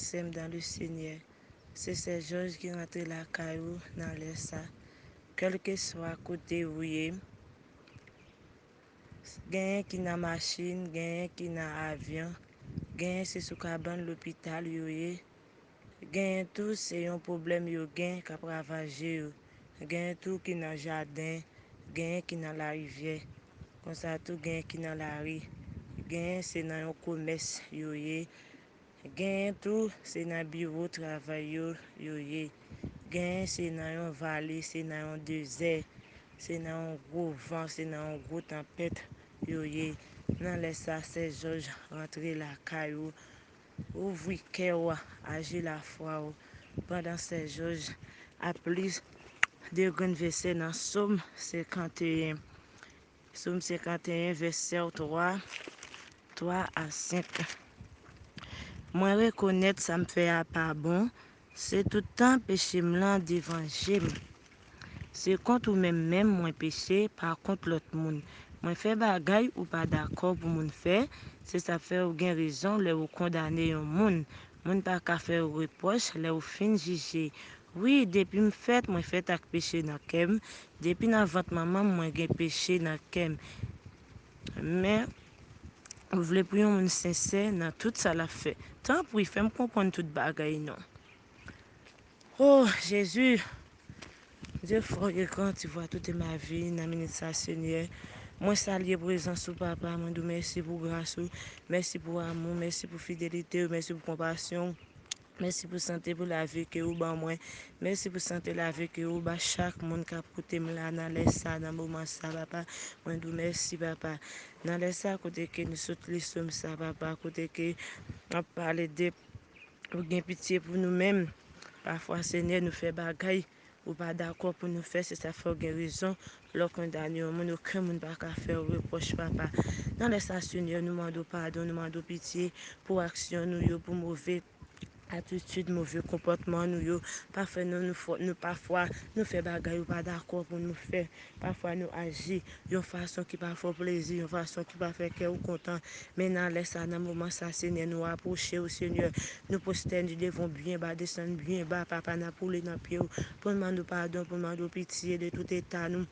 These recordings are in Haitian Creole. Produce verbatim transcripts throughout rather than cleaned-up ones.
sè m dan le Senyè. Se sè Jòj ki rantre lakay ou nan lè sa. Kèlkeswa kote ou ye, genyen ki nan machin, genyen ki nan avyon, genyen se sou kabann lopital yo ye, genyen tou se yon pwoblèm yo gen k ap ravaje yo, genyen tou ki nan jaden, genyen ki nan larivyè, konsa tou genyen ki nan lari, genyen se nan yon komès yo ye, genyen tou se nan biwo travay yo yo ye, genyen se nan yon vale, se nan yon dezè, se nan yon gwo van, se nan yon gwo tanpèt yo ye. Nan lè sa, sè Jòj rantre lakay ou, ouvri kè w, aji lafwa w, pandan sè Jòj ap li de grenn vèsè nan Sòm senkanteyen. Sòm senkanteyen, vèsè twa, twa a senk. Mwen rekonèt sa m fè a pa bon, se tout tan peche m lan devan je m. Se kont ou menm menm mwen peche, pa kont lòt moun. Mwen fè bagay ou pa dakò pou moun fè, se sa fè ou gen rezon lè ou kondane yon moun. Moun pa ka fè ou repwòch lè ou fin jije. Wi, depi m fèt, mwen fèt ak peche nan kè m. Depi nan vant manman m, mwen gen peche nan kè m. Men, ou vle pou yon moun sensè nan tout sa l ap fè. Tanpri, fè m konprann tout bagay non. Oh, Jezi, Dieu fort et grand, tu vois toute ma vie, nan minit sa, Senyè. Mwen salye prezans ou, Papa. Mwen di w mèsi pou gras ou. Mèsi pou amou. Mèsi pou fidelite ou. Mèsi pou konpasyon ou. Mèsi pou sante, pou lavi ke ou ban mwen. Mèsi pou sante, lavi ke ou ba chak moun k ap koute m la nan lè sa, nan moman sa, Papa. Mwen di w mèsi, Papa. Nan lè sa, kote ke nou sot li Sòm sa, Papa, kote ke ap pale de ou gen pitye pou nou menm. Pafwa, Senyè, nou fè bagay ou pa dakò pou nou fè, se sa fè w gen rezon. Lè w kondane yon moun, okenn moun pa ka fè w repwòch, Papa. Nan lè sa, Senyè, nou mande w padon, nou mande w pitye pou aksyon nou yo, pou move atitid, move konpòtman nou yo. Pa fè nou, nou fò, nou pafwa, nou fè bagay ou pa dakò pou nou fè. Pafwa, nou aji yon fason ki pa fè w plezi, yon fason ki pa fè kè w kontan. Men nan lè sa, nan moman sa, Senyè, nou apwoche w, Senyè. Nou pwostène devan w byen ba, desann byen ba, Papa, n ap woule nan pye w. Pou n mande w padon, pou n mande w pitye de tout eta nou.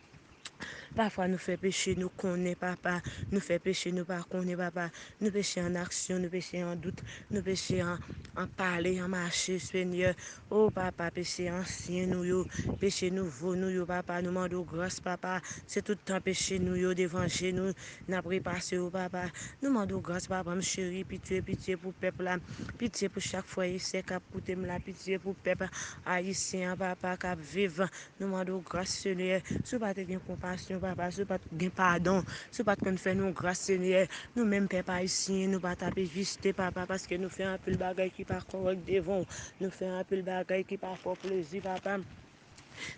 Pafwa, nou fè peche, nou konnen, Papa. Nou fè peche, nou pa konnen, Papa. Nou peche an aksyon, nou peche an dout, nou peche an, an pale, an mache, Senyè. O, Papa, peche ansyen nou yo, peche nouvo nou yo, Papa. Nou mande w gras, Papa. Se tout tan peche nou yo devan je nou, n ap repase yo, Papa. Nou mande w gras, Papa m cheri, pitye, pitye pou pèp la. Pitye pou chak frè e sè k ap koute m la. Pitye pou pèp ayisyen an, Papa, k ap viv. Nou mande w gras, Senyè. Si w pa te gen konpasyon, Papa, si w pa t gen padon, si w pa t konn fè nou gras, Senyè, nou menm pèp ayisyen, nou pa t ap egziste, Papa, paske nou fè anpil bagay ki pa kòrèk devan w. Nou fè anpil bagay ki pa fè w plezi, Papa.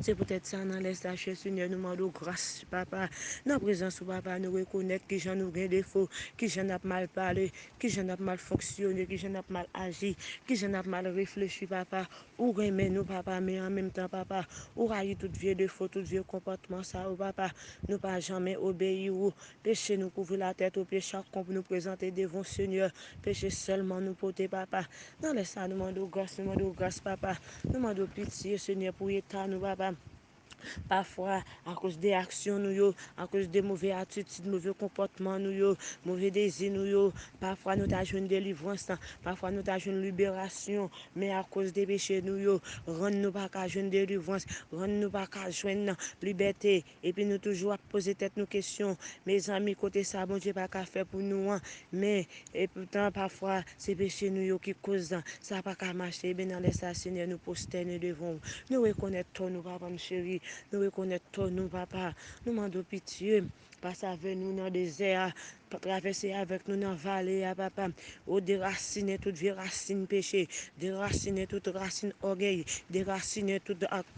Se poutèt sa, nan lè sa, chè Senyè, nou mande w gras, Papa. Nan prezans ou, Papa, nou rekonèt kijan nou gen defo, kijan n ap mal pale, kijan n ap mal fonksyone, kijan n ap mal aji, kijan n ap mal reflechi, Papa. Ou renmen nou, Papa, men an menm tan, Papa, ou rayi tout vye defo, tout vye konpòtman sa yo, Papa. Nou pa janmen obeyi ou. Peche nou kouvri latèt o pye chak kon pou nou prezante devan w, Senyè. Peche sèlman nou pote, Papa. Nan lè sa, nou mande w gras, nou mande w gras, Papa. Nou mande w pitye, Senyè, pou eta nou, Papa. Pafwa, akoz de aksyon nou yo, akoz de move atitid, move konpòtman nou yo, move dezi nou yo, pafwa nou ta jwenn delivrans, pafwa nou ta jwenn liberasyon, men akoz de peche nou yo, rann nou pa ka jwenn delivrans, rann nou pa ka jwenn libète, epi nou toujou ap poze tèt nou kesyon, mezanmi, kote sa Bondye pa ka fè pou nou an? Men, epoutan, pafwa, se peche nou yo ki koz sa pa ka mache. Ebyen, nan lè sa, Senyè, nou pwostène devan w. Nou rekonèt tò nou, Papa m cheri. Nou rekonèt tò nou, Papa. Nou mande w pitye. Pase avè nou nan dezè a. Pa travèse avèk nou nan vale a, Papa. O, derasinen tout vye rasin peche. Derasinen tout rasin ògèy. Derasinen tout ak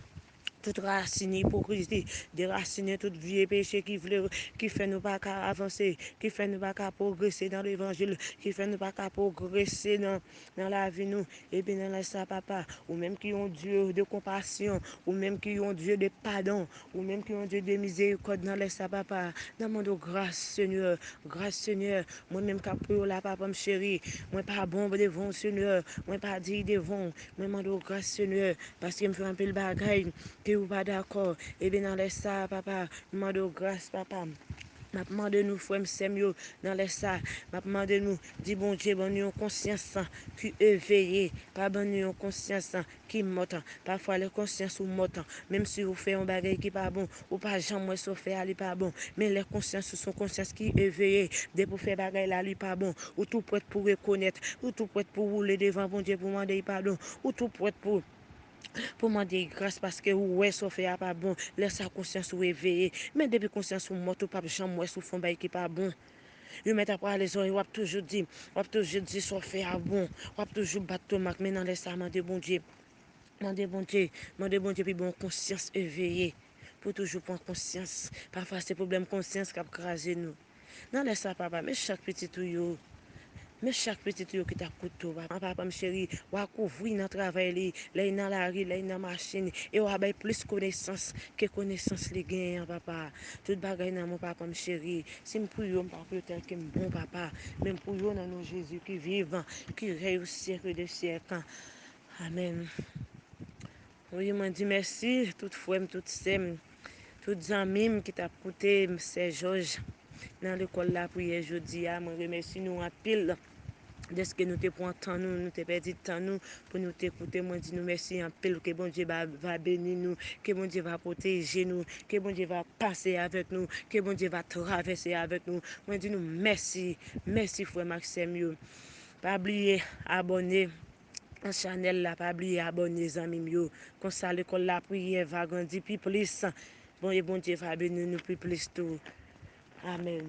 tout rasin ipokrizi, derasinen tout vye peche ki vle, ki fè nou pa ka avanse, ki fè nou pa ka pwogrese nan levanjil, ki fè nou pa ka pwogrese nan, nan lavi nou. Epi nan lè sa, papa, ou menm ki yon Dye de konpasyon, ou menm ki yon Dye de padon, ou menm ki yon Dye de mizerikòd, nan lè sa, papa, n ap mande w gras, Senyè, gras, Senyè. Mwen menm k ap priye w la, papa m cheri, mwen pa bon devan w, Senyè, mwen pa diy devan w. Mwen mande w gras, Senyè, paske m fè anpil bagay ke ou pa dakò. Ebyen, nan lè sa, papa, m mande w gras, papa. M ap mande nou, frè m, sè m yo, nan lè sa, m ap mande nou, di Bondye ban nou yon konsyans ki eveye, pa ban nou yon konsyans ki mòt. Pafwa, lè konsyans ou mòt, menm si ou fè yon bagay ki pa bon, ou pa janm wè sa w fè a, li pa bon. Men lè konsyans ou se yon konsyans ki eveye, depi w fè bagay la, li pa bon, ou tou prèt pou rekonèt, ou tou prèt pou woule devan Bondye pou mande l padon, ou tou prèt pou pou mande l gras paske ou wè sa w fè a pa bon. Lè sa konsyans ou eveye. Men depi konsyans ou mòt, ou p ap janm wè si w fè yon bagay ki pa bon. Yo mèt ap rale zòrèy, w ap toujou di, w ap toujou di sa w fè a bon. W ap toujou bat tomak, men nan lè sa mande Bondye. Mande Bondye, mande Bondye pou l ban w konsyans eveye. Pou toujou pran konsyans. Pafwa se pwoblèm konsyans k ap kraze nou. Nan lè sa, papa, men chak pitit ou yo. Men chak pitit ou yo ki t ap koute w, papa. Papa m cheri, w a kouvri nan travay li, lè l nan lari, lè l nan machin, e w a bay plis konesans ke konesans li genyen an, papa. Tout bagay nan men w, papa m cheri. Si m priye w, m pa priye w tèlke m bon, papa. Men m priye w nan non Jezi ki vivan, ki rèy o syèk de syèk. Amèn. Wi, mwen di mèsi tout frè m, tout sè m, tout zanmi m ki t ap koute m, sè Jòj, nan lekòl lapriyè jodi a. Mwen remèsye nou anpil dèske nou te pran tan nou, nou te pèdi tan nou pou nou te koute. Mwen di nou mèsi anpil. Ke Bondye va, va beni nou, ke Bondye va pwoteje nou, ke Bondye va pase avèk nou, ke Bondye va travèse avèk nou. Mwen di nou mèsi, mèsi frè m ak sè m yo. Pa bliye abòne nan chanèl la, pa bliye abòne zanmi m yo. Konsa lekòl lapriyè va grandi pi plis. Bon, e Bondye va beni nou pi plis tou. Amèn.